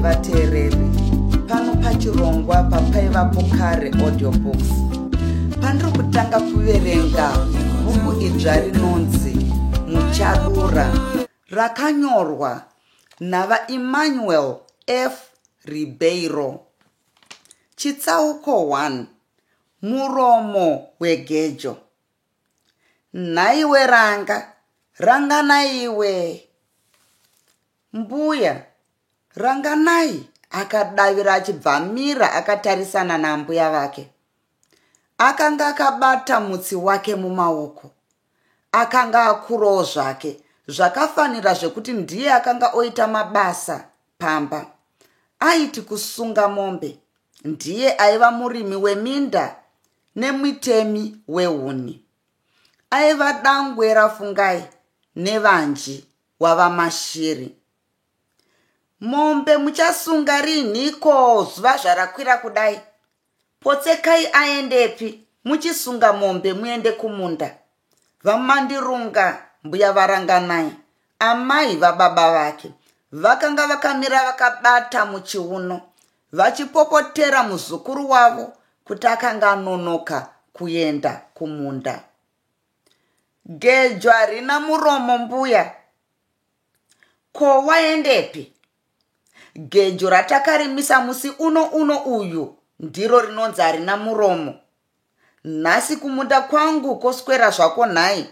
Vateereri pano pachirongwa papaivapo kare audiobooks. Pandiri kutanga kuverenga bhuku idzva rinonzi Muchadura rakanyorwa naVaEmmanuel F. Ribeiro. Chitsauko 1 Muromo wegejo. Nhaiwe Ranga, Ranganai iwe. Mbuya, Ranganai akadavira achibva amira akatarisana naambuya vake. Akanga akabata mutsi wake mumaoko. Akanga akurawo zvake zvakafanira zvekuti ndiye akanga oita mabasa pamba. Aiti kusunga mombe, ndiye aiva murimi weminda nemutemi wehuni. Aiva dangwe raFungai nevanji wavaMashiri. Mombe muchasunga rinhiko zuva zvarakwira kudai? Potsekai aendepi muchisunga mombe muende kumunda? VaMandirunga mbuya vaRanganai, amai vababa vake, vakanga vakamira vakabata muchiuno vachipopotera muzukuru wavo kuti akanga anonoka kuenda kumunda. Gejo harina muromo mbuya. Ko waendepi? Gejo ratakarimisa musi uno uno uyu ndiro rinonzi harina muromo. Nhasi kumunda kwangu koswera zvako nhai.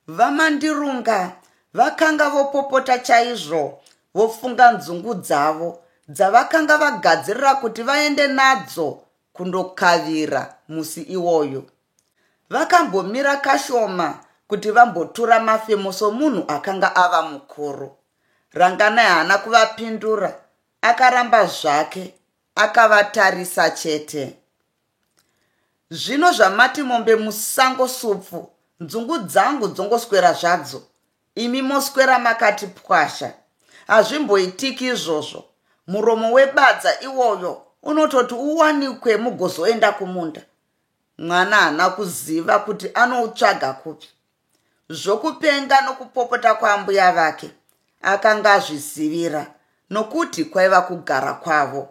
VaMandirunga vakanga vopopota chaizvo vofunga nzungu dzavo dzavakanga vagadzirira kuti vaende nadzo kundokavira musi iwoyo. Vakambomira kashoma kuti vambotura mafemo somunhu akanga ava mukuru. Ranganai haana kuvapindura, akaramba zvake akavatarisa chete. Zvino zvamati mombe musango supfu, nzungu dzangu dzongoswera zvadzo, imi moswera makati pwasha. Hazvimboitiki izvozvo. Muromo webadza iwoyo unototi uwanikwe mugozoenda kumunda. Mwana haana kuziva kuti anoutsvaga kupi. Zvokupenga nokupopota kwaambuya vake akanga azvizivira nokuti kwaiva kugara kwavo.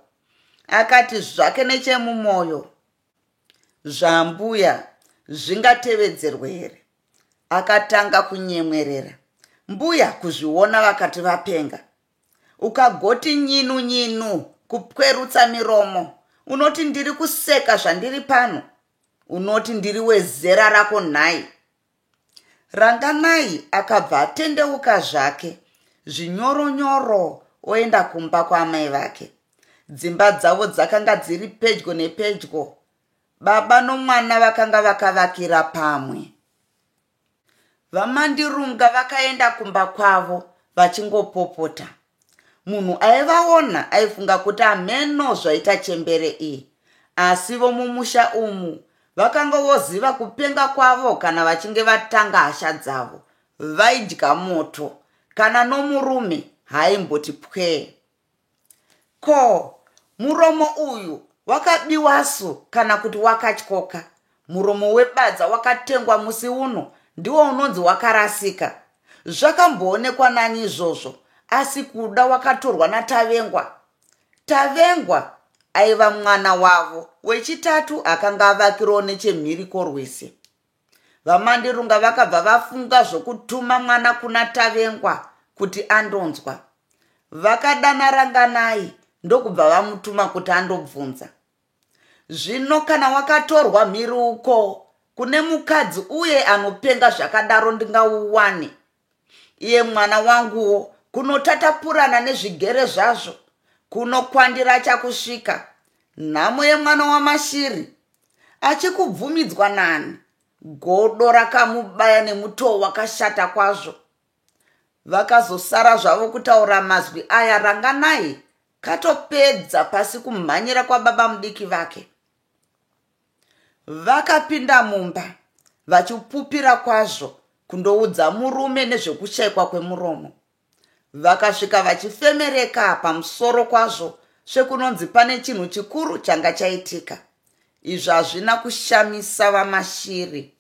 Akati zvake nechemumwoyo, zvaambuya zvingatevedzerwe here? Akatanga kunyemwerera. Mbuya kuzviona vakati vapenga. Ukagoti nyinu nyinu kupwerutsa miromo, unoti ndiri kuseka zvandiri pano? Unoti ndiri wezera rako nhai? Ranganai akabva atendeuka zvake zvinyoronyoro oenda kumba kwaamai vake. Dzimba dzavo dzakanga dziri pedyo nepedyo. Baba nomwana vakanga vakavakira pamwe. VaMandirunga vakaenda kumba kwavo vachingopopota. Munhu aivaona aifunga kuti hameno zvaita chembere iyi. Asi vomumusha umu vakanga voziva kupenga kwavo kana vachinge vatanga hasha dzavo. Vaidya moto, kana nomurume haaimboti pwee. Ko, muromo uyu wakabiwasu kana kuti wakatyoka? Muromo webadza wakatengwa musi uno ndiwo unonzi wakarasika. Zvakamboonekwa nani izvozvo, asi kuda wakatorwa naTavengwa. Tavengwa aiva mwana wavo wechitatu akanga avakirawo nechemhiri kworwizi. VaMandirunga vakabva vafunga zvokutuma mwana kuna Tavengwa kuti andonzwa. Vakadana Ranganai ndokubva vamutuma kuti andobvunza. Zvino kana wakatorwa mhiri uko kune mukadzi uye anopenga zvakadaro ndingauwane. Iye mwana wanguwo kunotatapurana nezvigere zvazvo kunokwandira achakusvika. Nhamo yemwana waMashiri achikubvumidzwa nani? Godo rakamubaya nemutoo wakashata kwazvo. Vakazosara zvavo kutaura mazwi aya Ranganai katopedza pasi kumhanyira kwababa mudiki vake. Vakapinda mumba vachipupira kwazvo kundoudza murume nezvekushaikwa kwemuromo. Vakasvika vachifemereka pamusoro kwazvo sekunonzi pane chinhu chikuru changa chaitika. Izvi hazvina kushamisa VaMashiri.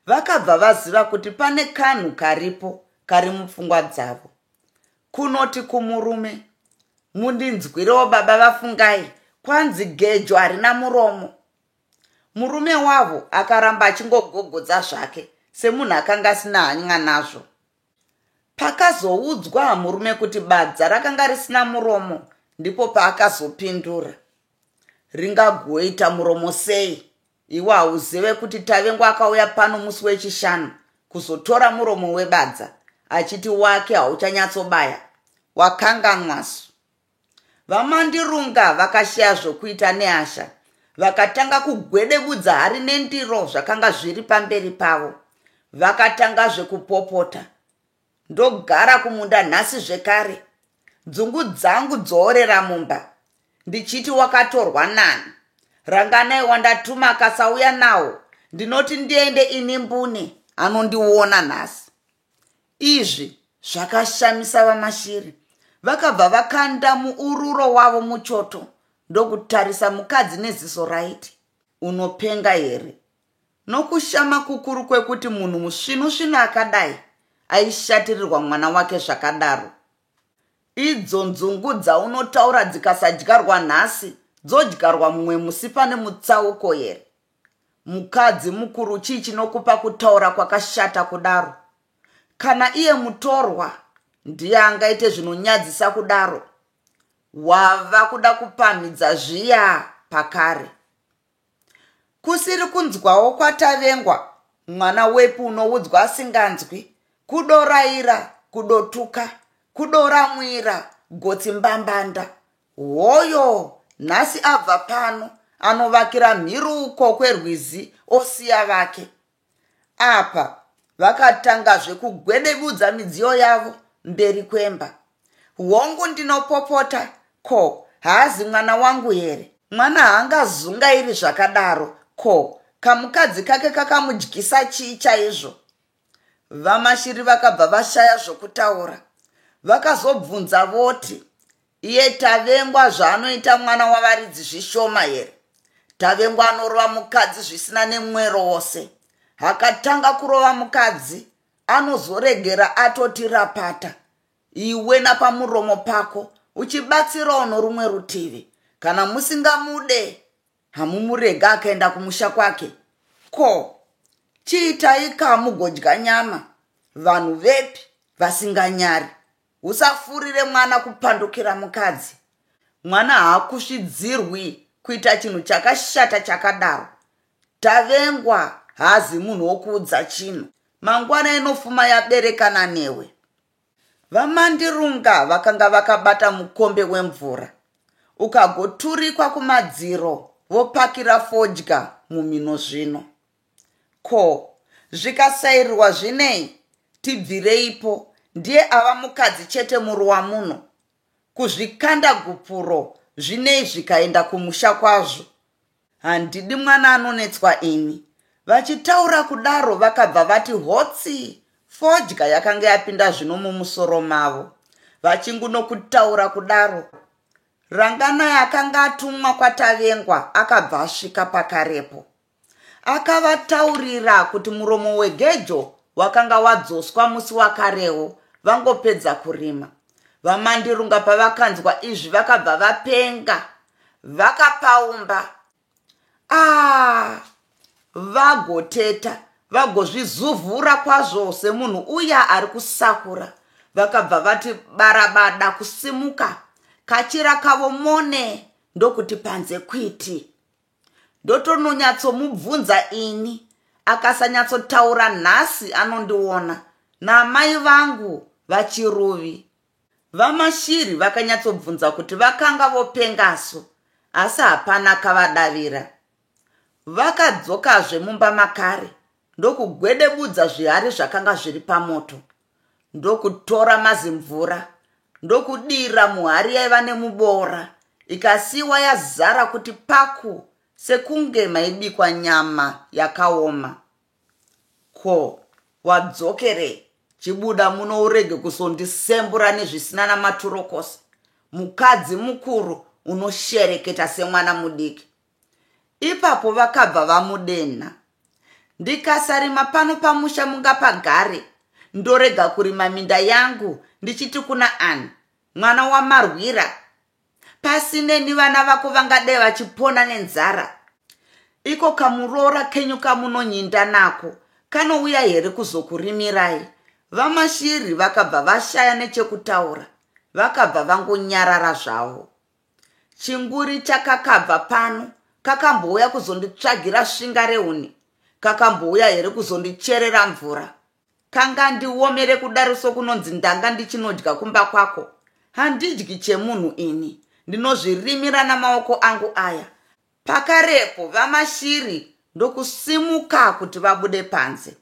Vakabva vaziva kuti pane kanhu karipo kari mupfungwa dzavo. Kunoti kumurume, Mundinzwirewo baba vaFungai, kwanzi gejo harina muromo. Murume wavo akaramba achingogogodza zvake semunhu akanga asina hanya nazvo. Pakazoudzwa murume kuti badza rakanga risina muromo ndipo paakazopindura. Ringagoita muromo sei? Iwe hauzive kuti Tavengwa akauya pano musi weChishanu kuzotora muromo webadza achiti wake hauchanyatsobaya. Wakanganwasu. VaMandirunga vakashaya zvokuita nehasha vakatanga kugwedebudza hari nendiro zvakanga zviri pamberi pavo. Vakatangazve kupopota. Ndogara kumunda nhasi zvekare. Dzungu dzangu dzoorera mumba. Ndichiti wakatorwa nani? Ranganai wandatuma akasauya nawo. Ndinoti ndiende ini mbune anondiona nhasi. Izvi zvakashamisa VaMashiri. Vakabva vakanda muururo wavo muchoto ndokutarisa mukadzi neziso raiti, Unopenga here? Nokushama kukuru kwekuti munhu musvinu-svinu akadai aishatirirwa mwana wake zvakadaro. Idzo nzungu dzaunotaura dzikasadyarwa nhasi dzodyarwa mumwe musi pane mutsauko here? Mukadzi mukuru chii chinokupa kutaura kwakashata kudaro? Kana iye mutorwa ndiye angaite zvinonyadzisa kudaro? Wava kuda kupamhidza zviya pakare. Kusiri kunzwawo kwaTavengwa, mwana wepi unoudzwa asinganzwi, kudoraira, kudotuka, kudoramwira, gotsi mbambanda. Hoyo, nhasi abva pano, anovakira mhiri uko kwerwizi osiya vake. Apa vakatangazve kugwedebudza midziyo yavo mberi kwemba. Hongu ndinopopota, ko haazi mwana wangu here? Mwana haangazungairi zvakadaro, ko kamukadzi kake kakamudyisa chii chaizvo? VaMashiri vakabva vashaya zvokutaura. Vakazobvunza voti, Iye Tavengwa zvaanoita mwana wavaridzi zvishoma here? Tavengwa anorova mukadzi zvisina nemwero wose. Akatanga kurova mukadzi anozoregera atoti rapata. Iwe napamuromo pako uchibatsirawo norumwe rutivi. Kana musingamude hamumurega akaenda kumusha kwake. Ko chiitai ka mugodya nyama vanhu vepi vasinganyari? Usafurire mwana kupandukira mukadzi. Mwana haakusvidzirwi kuita chinhu chakashata chakadaro. Tavengwa haazi munhu wokuudza chinhu. Mangwana inofuma yaberekana newe. VaMandirunga vakanga vakabata mukombe wemvura ukagoturikwa kumadziro vopakira fodya mumhino zvino. Ko zvikasairirwa zvinei? Tibvireipo, ndiye ava mukadzi chete muruwa muno. Kuzvikanda gupuro zvinei zvikaenda kumusha kwazvo? Handidi mwana anonetswa ini. Vachitaura kudaro vakabva vati hotsi, fodya yakanga yapinda zvino mumusoro mavo. Vachingunokutaura kudaro, Ranganai akanga atumwa kwaTavengwa akabva asvika pakarepo. Akavataurira kuti muromo wegejo wakanga wadzoswa musi wakarewo vangopedza kurima. VaMandirunga pavakanzwa izvi vakabva vapenga. Vakapaumba. Ah! Vagoteta, vagozvizuvhura kwazvo semunhu uya ari kusakura. Vakabva vati barabada kusimuka, kachira kavo mone ndokuti panze kwiti. Ndotononyatsomubvunza ini, akasanyatsotaura nhasi anondiona naamai vangu vaChiruvi. VaMashiri vakanyatsobvunza kuti vakanga vopengasu asi hapana akavadavira. Vakadzokazve mumba makare ndokugwedebudza zvihari zvakanga zviri pamoto ndokutora mazimvura ndokudira muhari yaiva nemuboora ikasiiwa yazara kuti paku sekunge maibikwa nyama yakaoma. Ko wadzokerei? Chibuda muno urege kuzondisembura nezvisina namaturo kose. Mukadzi mukuru unoshereketa semwana mudiki. Ipapo vakabva vamudenha. Ndikasarima pano pamusha mungapagare, ndorega kurima minda yangu ndichiti kuna ani? Mwana waMarwira. Pasineni vana vako vangadai vachipona nenzara. Iko kamuroora kenyu kamunonyinda nako kanouya here kuzokurimirai? VaMashiri vakabva vashaya nechekutaura, vakabva vangonyarara zvavo. Chinguri chakakabva pano kakambouya kuzonditsvagira svinga rehuni? Kakambouya here kuzondicherera mvura? Kangandiomere kudaro sokunonzi ndanga ndichinodya kumba kwako? Handidyi chemunhu ini, ndinozvirimira namaoko angu aya. Pakarepo VaMashiri ndokusimuka kuti vabude panze,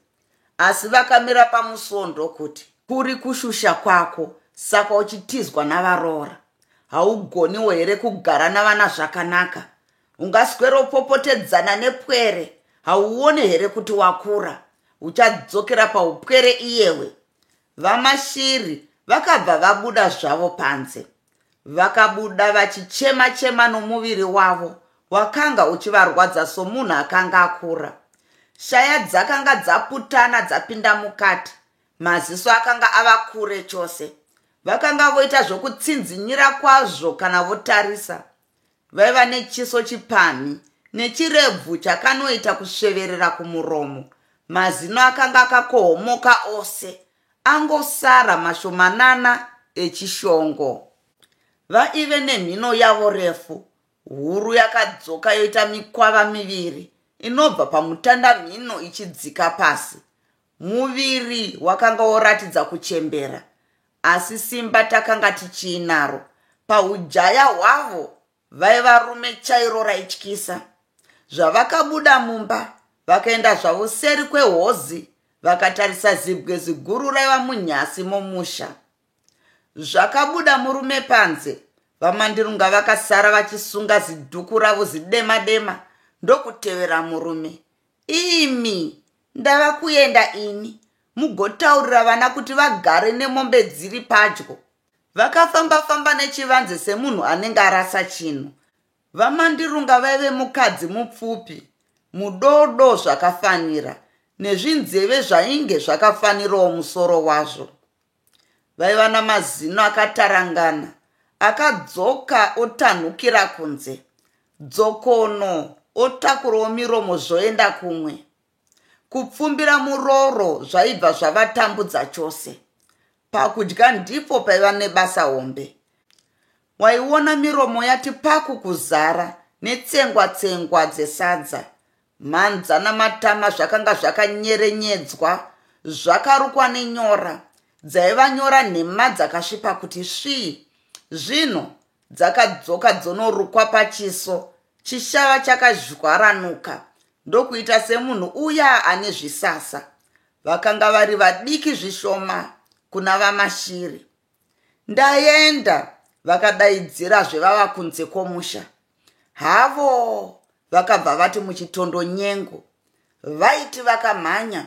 asi vakamira pamusuo ndokuti, Kuri kushusha kwako saka uchitizwa navaroora. Haugoniwo here kugara navana zvakanaka? Ungasweropopotedzana nepwere, hauone here kuti wakura? Uchadzokera paupwere iyewe. VaMashiri vakabva vabuda zvavo panze. Vakabuda vachichema-chema nomuviri wavo wakanga uchivarwadza somunhu akanga akura. Shaya dzakanga dzaputana dzapinda mukati, maziso akanga ava kure chose. Vakanga voita zvokutsinzinyira kwazvo kana votarisa. Vaiva nechiso chipamhi nechirebvu chakanoita kusveverera kumuromo. Mazino akanga akakohomoka ose, angosara mashomanana echishongo. Vaive nemhino yavo refu, huru yakadzoka yoita mikwava miviri inobva pamutandamhino ichidzika pasi. Muviri wakanga woratidza kuchembera, asi simba takanga tichiinaro. Paujaya hwavo vaiva rume chairo raityisa. Zvavakabuda mumba, vakaenda zvavo seri kwehozi vakatarisa zibwe ziguru raiva munyasi momusha. Zvakabuda murume panze, VaMandirunga vakasara vachisunga zidhuku ravo zidema dema ndokutevera murume. Imi, ndava kuenda ini, mugotaurira vana kuti vagare nemombe dziri padyo. Vakafamba-famba nechivanze semunhu anenge arasa chinhu. VaMandirunga vaive mukadzi mupfupi, mudodo zvakafanira, nezvinzeve zvainge zvakafanirawo musoro wazvo. Vaiva namazino akatarangana, akadzoka otanhukira kunze, dzokono otakurawo miromo zvoenda kumwe. Kupfumbira muroro zvaibva zvavatambudza chose. Pakudya ndipo paiva nebasa hombe. Waiona miromo yati paku kuzara netsengwa tsengwa dzesadza. Mhanza namatama zvakanga zvakanyerenyedzwa zvakarukwa nenyora. Dzaiva nyora nhema dzakasvipa kuti svii. Zvino dzakadzoka dzonorukwa pachiso, chishava chakazhwaranuka ndokuita semunhu uya ane zvisasa. Vakanga vari vadiki zvishoma kuna VaMashiri. Ndaenda, vakadaidzirazve vava kunze kwomusha. Havo, vakabva vati muchitondonyengo. Vaiti vakamhanya,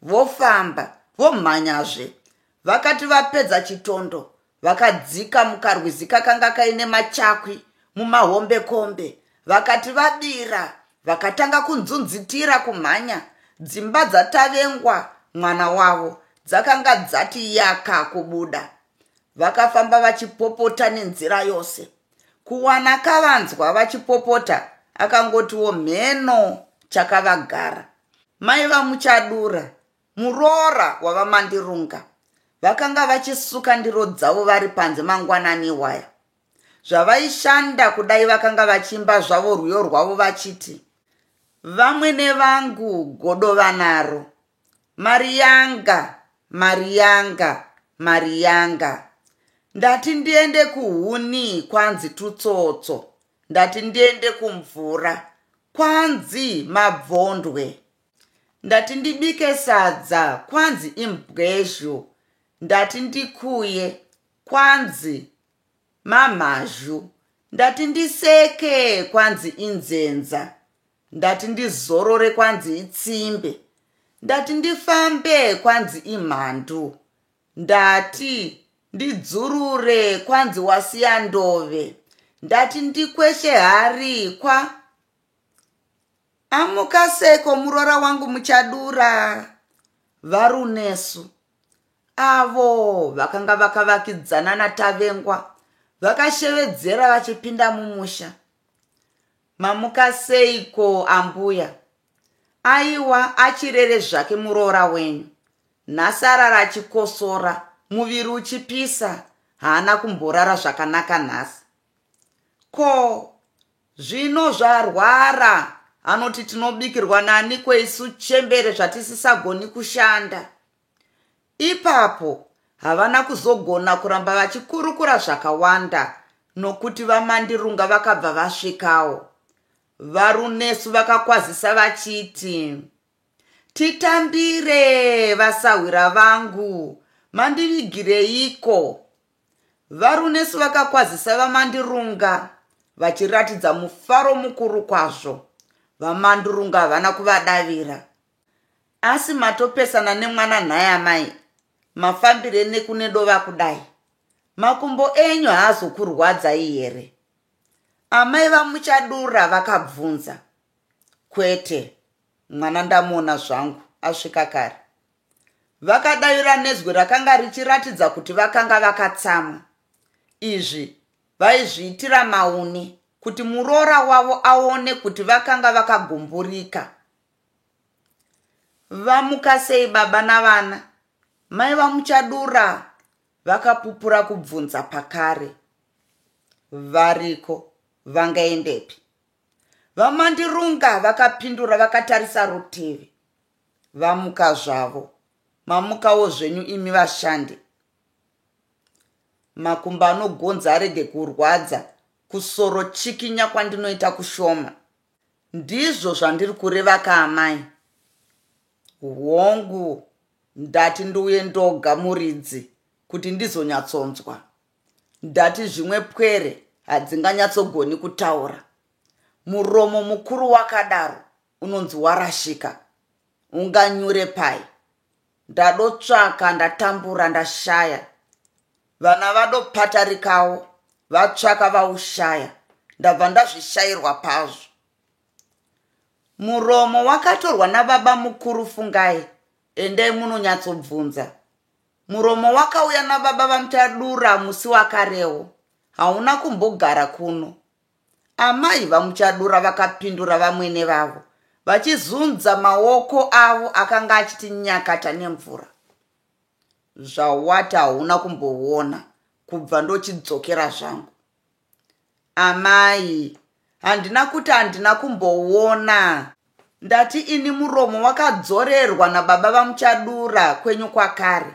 vofamba, vomhanyazve. Vakati vapedza chitondo, vakadzika mukarwizi kakanga kaine machakwi mumahombekombe. Vakati vabira, vakatanga kunzunzitira kumhanya. Dzimba dzaTavengwa mwana wavo dzakanga dzati yaka kubuda. Vakafamba vachipopota nenzira yose. Kuwana kavanzwa vachipopota akangotiwo mheno chakavagara. Mai vaMuchadura, muroora waVaMandirunga, vakanga vachisuka ndiro dzavo vari panze mangwanani iwaya. Zvavaishanda kudai vakanga vachiimba zvavo rwiyo rwavo vachiti, Vamwene vangu godo vanaro, mari yanga, mari yanga, mari yanga. Ndati ndiende kuhuni kwanzi tutsotso, ndati ndiende kumvura kwanzi mabvondwe. Ndati ndibike sadza kwanzi imbwezhu, ndati ndikuye kwanzi mamhazhu, ndati ndiseke kwanzi inzenza, ndati ndizorore kwanzi itsimbe, ndati ndifambe kwanzi imhandu, ndati ndidzurure kwanzi wasiya ndove, ndati ndikweshe hari kwa Amuka seiko muroora wangu Muchadura? VaRunesu, avo vakanga vakavakidzana naTavengwa, Vakashevedzera vachipinda mumusha. Mamuka seiko ambuya? Aiwa achirere zvake muroora wenyu. Nhasi arara achikosora, muviri uchipisa, haana kumborara zvakanaka nhasi. Ko zvino zvarwara anoti tinobikirwa naniko isu chembere zvatisisagoni kushanda. Ipapo havana kuzogona kuramba vachikurukura zvakawanda nokuti vaMandirunga vakabva vasvikawo. VaRunesu vakakwazisa vachiti, Titambire vasahwira vangu, mandivigireiko? VaRunesu vakakwazisa vaMandirunga vachiratidza mufaro mukuru kwazvo. VaMandirunga havana kuvadavira. Asi matopesana nemwana nhai amai, mafambire nekune dova kudai. Makumbo enyu haazokurwadzai here? Amai vaMuchadura vakabvunza. Kwete, mwana ndamuona zvangu asvika kare. Vakadavira nezwi rakanga richiratidza kuti vakanga vakatsamwa. Izvi vaizviitira maune kuti muroora wavo aone kuti vakanga vakagumburika. Vamuka sei baba navana? Mai vaMuchadura vakapupura kubvunza pakare. Variko, vangaendepi? VaMandirunga vakapindura vakatarisa rutivi. Vamuka zvavo. Mamukawo zvenyu imi vashandi. Makumbo anogonza arege kurwadza, kusoro chikinya kwandinoita kushoma. Ndizvo zvandiri kureva ka amai. Hongu, ndati ndiuye ndoga muridzi kuti ndizonyatsonzwa. Ndati zvimwe pwere hadzinganyatsogoni kutaura. Muromo mukuru wakadaro unonzi warashika. Unganyure pai? Ndadotsvaka ndatambura ndashaya. Vana vadopatarikawo vatsvaka vaushaya. Ndabva ndazvishairwa pazvo. Muromo wakatorwa nababa mukuru Fungai. Endai munonyatsobvunza. Muromo wakauya nababa vaMuchadura musi wakarewo. Hauna kumbogara kuno. Amai vaMuchadura vakapindura vamwene vavo vachizunza maoko avo akanga achiti nyakata nemvura. Zvawati hauna kumboona kubva ndochidzokera zvangu. Amai, handina kuti handina kumboona. Ndati ini muromo wakadzorerwa nababa vaMuchadura kwenyu kwakare.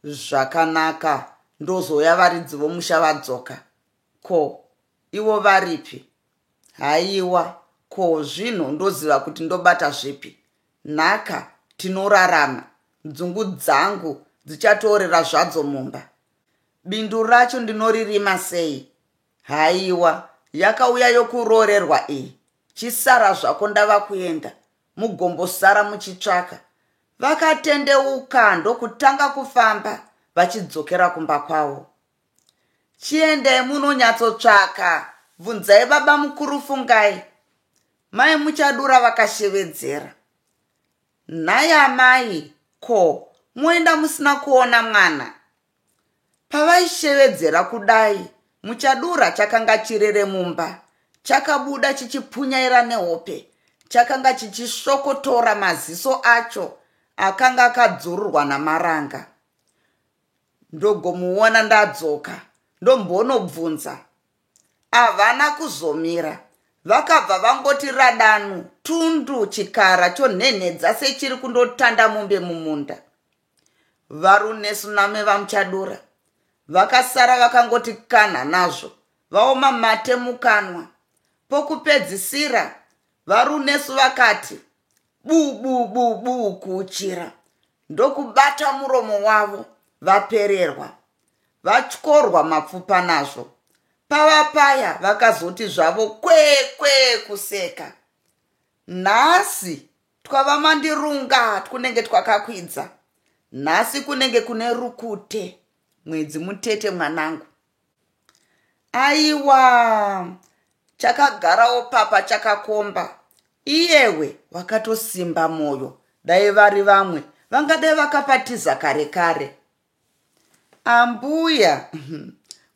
Zvakanaka, ndozouya varidzi vomusha vadzoka. Ko, ivo varipi? Haiwa, ko zvino ndoziva kuti ndobata zvipi. Nhaka, tinorarama. Nzungu dzangu dzichatoorera zvadzo mumba. Bindu racho ndinoririma sei? Haiwa, yakauya yokuroorerwa iyi. Chisara zvako ndava kuenda. Mugombosara muchitsvaka. Vakatendeuka ndokutanga kufamba vachidzokera kumba kwavo. Chiendai munonyatsotsvaka, bvunzai baba mukuru Fungai. Mai Muchadura vakashevedzera. Nhai amai, ko moenda musina kuona mwana? Pavaishevedzera kudai, Muchadura chakanga chirere mumba, chakabuda chichipunyaira nehope, chakanga chichisvokotora maziso acho akanga akadzururwa namaranga. Ndogomuona ndadzoka, ndombonobvunza. Havana kuzomira, vakabva vangoti radanu tundu chikara chonhenhedza sechiri kundotanda mombe mumunda. VaRunesu name vaMuchadura vakasara vakangoti kanha nazvo vaoma mate mukanwa. Pokupedzisira VaRunesu vakati bu bu bu bu kuuchira ndokubata muromo wavo vapererwa. Vatyorwa mapfupa nazvo. Pava paya vakazoti zvavo kwee kwee kuseka. Nhasi twava mandirunga twunenge twakakwidza. Nhasi kunenge kune rukute. Mwedzi mutete mwanangu. Aiwa, chakagarawo papa chakakomba. Iyewe wakatosimba moyo, dai vari vamwe vangadai vakapatiza kare kare. Ambuya,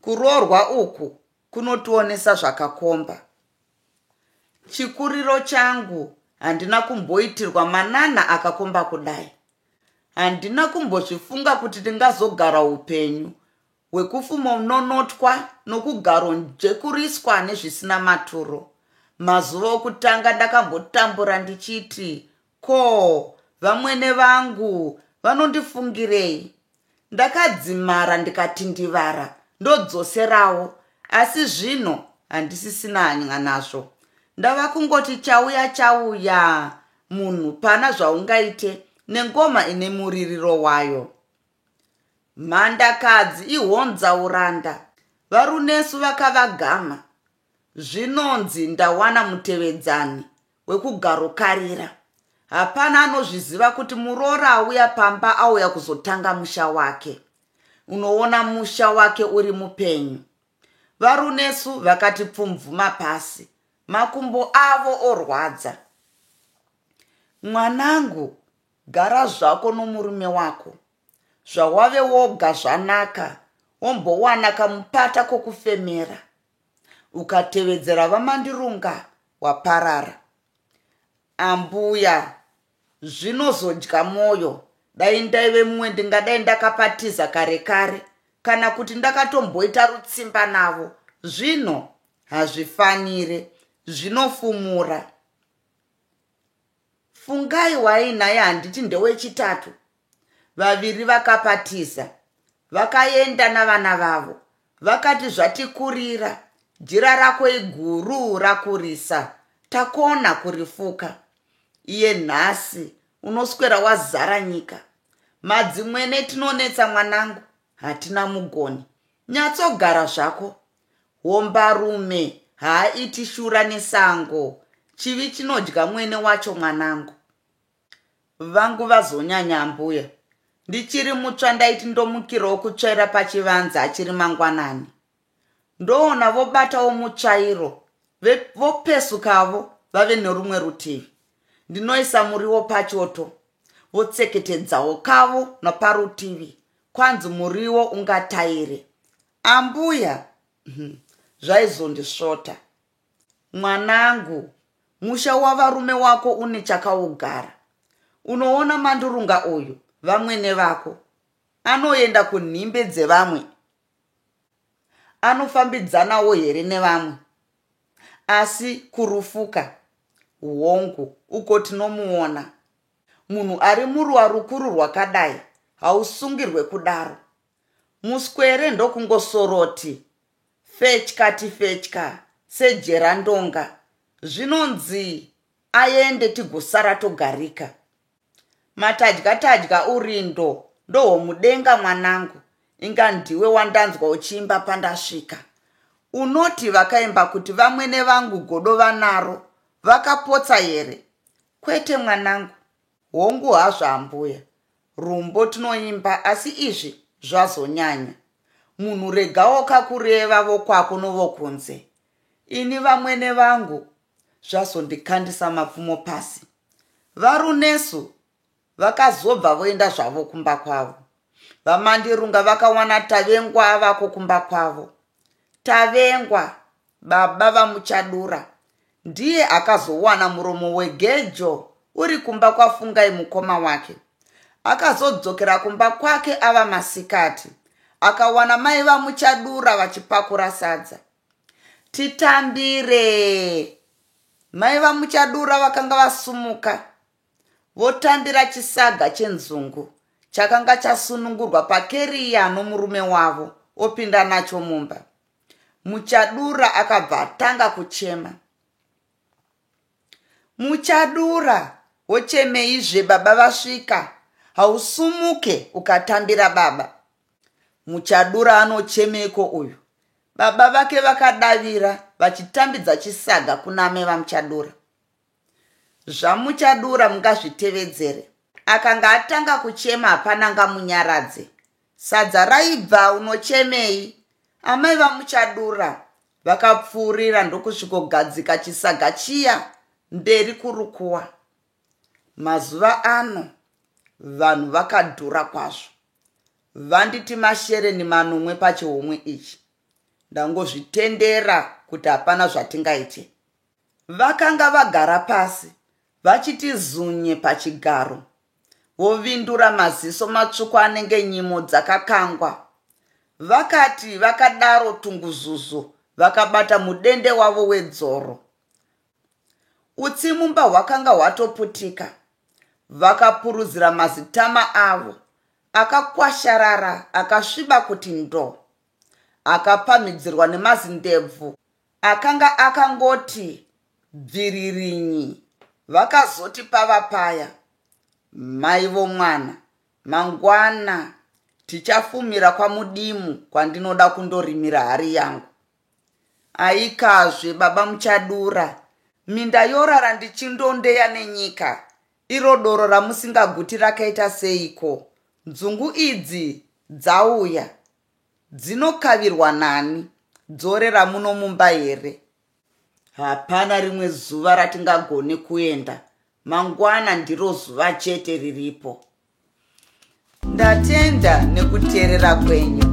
Kuroorwa uku kunotionesa zvakakomba. Chikuriro changu handina kumboitirwa manana akakomba kudai. Handina kumbozvifunga kuti ndingazogara upenyu hwekufumononotwa nokugaronjekuriswa nezvisina maturo. Mazuva okutanga ndakambotambura ndichiti ko vamwene vangu vanondifungirei? Ndakadzimara ndikatindivara ndodzoserawo asi zvino handisisina hanya nazvo. Ndava kungoti chauya chauya munhu pana zvaungaite nengoma ine muririro wayo. Mhandakadzi ihonzauranda, vaRunesu vakavagama. Zvinonzi ndawana mutevedzani wekugarokarira. Hapana anozviziva kuti muroora auya pamba auya kuzotanga musha wake. Unoona musha wake uri mupenyu. VaRunesu vakati pfumvuma pasi, makumbo avo orwadza. Mwanangu, gara zvako nomurume wako. Zvawave woga zvanaka, wombowana kamupata kokufemera. Ukatevedzera vaMandirunga waparara. Ambuya, zvinozodya mwoyo. Dai ndaive mumwe ndingadai ndakapatiza kare kare kana kuti ndakatomboita rutsimba navo. Zvino hazvifanire, zvinofumura. Fungai waainaye handiti ndewechitatu? Vaviri vakapatiza, vakaenda navana vavo. Vakati zvatikurira, jira rako iguru rakurisa, takona kurifuka. Iye nhasi unoswera wazara nyika. Madzimwene tinonetsa mwanangu, hatina mugoni. Nyatsogara zvako. Hombarume haaiti shura nesango, chivi chinodya mwene wacho mwanangu. Vangu vazonyanya ambuya. Ndichiri mutsva ndaiti ndomukirawo kutsvaira pachivanze achiri mangwanani. Ndoona vobatawo mutsvairo vopesukavo vave nerumwe rutivi. Ndinoisa muriwo pachoto votseketedzawo kavo naparutivi kwanzi muriwo ungataire. Ambuya zvaizondisvota. Mwanangu, musha wavarume wako une chakaugara. Unoona Mandurunga uyu, vamwene vako. Anoenda kunhimbe dzevamwe. Anofambidzanawo here nevamwe? Asi kurufuka, hongu, uko tinomuona. Munhu ari muruwa rukuru rwakadai hausungirwe kudaro. Muswere ndokungosoroti fetya tifetya sejerandonga. Zvinonzi aende tigosara togarika. Matadya tadya urindo ndohwomudenga mwanangu, inga ndiwe wandanzwa uchiimba pandasvika. Unoti vakaimba kuti vamwene vangu godo vanaro, vakapotsa here? Kwete mwanangu, hongu hazvo ambuya. Rumbo tinoimba asi izvi zvazonyanya. Munhu regawoka kureva vokwako novokunze. Ini vamwene vangu zvazondikandisa mapfumo pasi. VaRunesu vakazobva voenda zvavo kumba kwavo. VaMandirunga vakawana Tavengwa avako kumba kwavo. Tavengwa, baba vaMuchadura, ndiye akazowana muromo wegejo uri kumba kwaFungai mukoma wake. Akazodzokera kumba kwake ava masikati, akawana mai vaMuchadura vachipakura sadza. Titambire! Mai vaMuchadura vakanga vasumuka votambira chisaga chenzungu chakanga chasunungurwa pakeriya nomurume wavo opinda nacho mumba. Muchadura akabva atanga kuchema. Muchadura, wochemeizve baba vasvika? Hausumuke ukatambira baba. Muchadura anochemeiko uyu? Baba vake vakadavira vachitambidza chisaga kuna amai vaMuchadura. ZvaMuchadura mungazvitevedzere. Akanga atanga kuchema hapana angamunyaradze. Sadza raibva unochemei? Amai vaMuchadura vakapfuurira ndokusvikogadzika chisaga chiya mberi kurukuwa. Mazuva ano vanhu vakadhura kwazvo. Vanditi mashereni manomwe pachihomwe ichi. Ndangozvitendera kuti hapana zvatingaite. Vakanga vagara pasi vachiti zunye pachigaro, vovindura maziso matsvuku anenge nyimo dzakakangwa. Vakati vakadaro tunguzuzu vakabata mudende wavo wedzoro. Utsi mumba hwakanga hwatoputika. Vakapuruzira mazitama avo akakwasharara akasviba kuti ndo, akapamhidzirwa nemazindebvu akanga akangoti bviririnyi. Vakazoti pava paya, mai vomwana, mangwana tichafumira kwaMudimu kwandinoda kundorimira hari yangu. Aikazve baba Muchadura, minda yorara ndichindondeya nenyika. Iro doro ramusingaguti rakaita seiko? Nzungu idzi dzauya dzinokavirwa nani? Dzorera muno mumba here? Hapana rimwe zuva ratingagone kuenda. Mangwana ndiro zuva chete riripo. Ndatenda nekuteerera kwenyu.